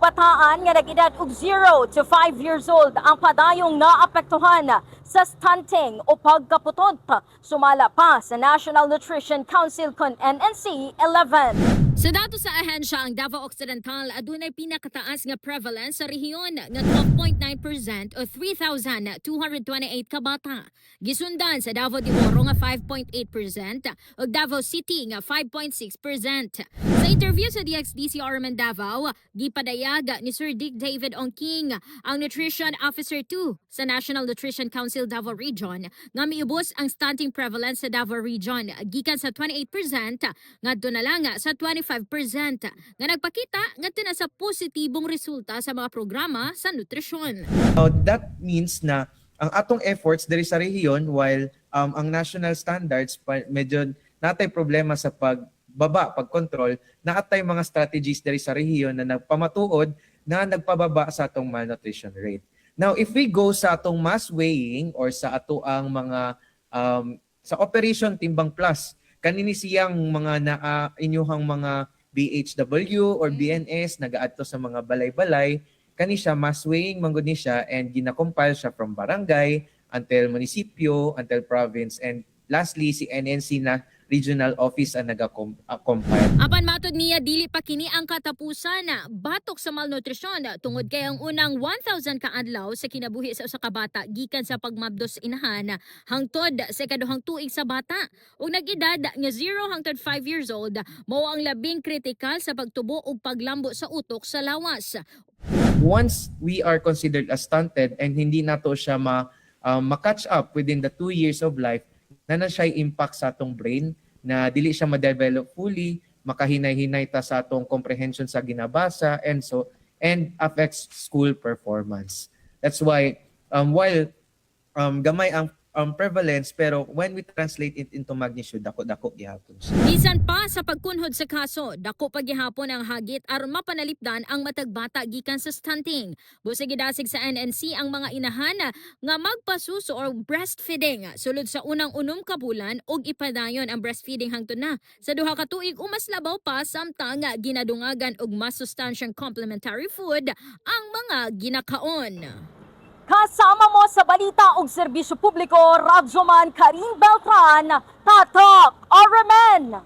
kabataan nga nag-edad og 0 to 5 years old ang padayong naapektuhan sa stunting o pagkaputot, sumala pa sa National Nutrition Council kon NNC 11. Sa datos sa ahensya, ang Davao Occidental adunay pinakataas nga prevalence sa rehiyon nga 12.9% o 3,228 ka bata. Gisundan sa Davao de Oro nga 5.8% ug Davao City nga 5.6%. Sa interview sa DXDC RMN Davao, gipadayag ni Sir Dick David Ongking, ang Nutrition Officer 2 sa National Nutrition Council Davao Region, nga miubos ang stunting prevalence sa Davao Region gikan sa 28% ngadto na lang sa 25% nga nagpakita ngadto na sa positibong resulta sa mga programa sa nutrisyon. Now, that means na ang atong efforts diri sa rehiyon, while ang national standards pa, medyo natay problema sa pagbaba, pagkontrol, naatay mga strategies diri sa rehiyon na nagpamatuod na nagpababa sa atong malnutrition rate. Now, if we go sa atong mass weighing or sa ato ang mga sa Operation Timbang Plus, kanini siyang mga naa inyuhang mga BHW or BNS nagaadto sa mga balay-balay, kani siya mass weighing man gud ni siya and gina-compile siya from barangay until munisipyo, until province, and lastly si NNC na regional office ang naga-compile. Apan matod niya, dili pa kini ang katapusan na batok sa malnutrisyon tungod kay ang unang 1,000 ka adlaw sa kinabuhi sa usa ka bata gikan sa pagmabdos inahan hangtod sa ikaduhang tuig sa bata ug nag-edad nga 0 hangtod 5 years old mao ang labing kritikal sa pagtubo ug paglambo sa utok sa lawas. Once we are considered as stunted and hindi nato siya ma-catch up within the 2 years of life, na na siya impact sa atong brain na dili siya ma-develop fully, makahinay-hinay ta sa atong comprehension sa ginabasa and so and affects school performance. That's why while gamay ang prevalence, pero when we translate it into magnitude, dako-dako gihapon siya. Bisan pa sa pagkunhod sa kaso, dako pa gihapon ang hagit aron mapanalipdan ang matag bata gikan sa stunting. Busig gidasig sa NNC ang mga inahan nga magpasuso or breastfeeding sulod sa unang 6 ka bulan ug ipadayon ang breastfeeding hangtod na sa 2 ka tuig o mas labaw pa samtang ginadungagan og mas sustansyang complementary food ang mga ginakaon. Kasama mo sa balita ug serbisyo publiko, Radyoman Karin Beltran, Tatak RMN!